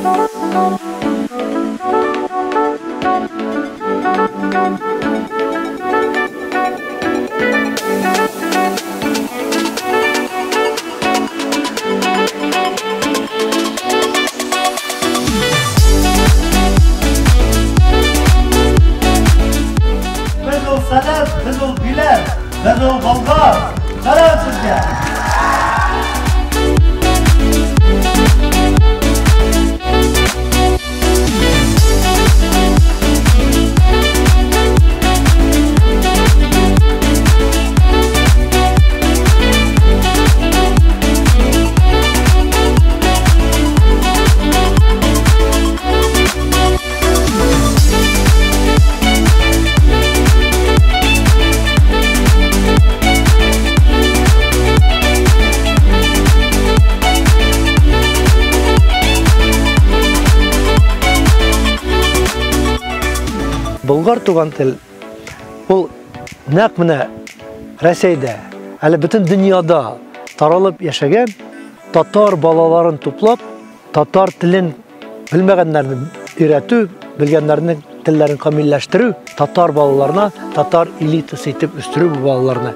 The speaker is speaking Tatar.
Без ул Сәләт, без ул Биләр, без ул Болгар. Сәлам сезгә! Болгар туган тел ул нәкъ менә Рәсәйдә, әле бөтен дөньяда таралып яшәгән татар балаларын туплап, татар телен белмәгәннәрне өйрәтү, белгәннәрнең телләрен камилләштерү, татар балаларына татар элитасы итеп үстерү бу балаларны.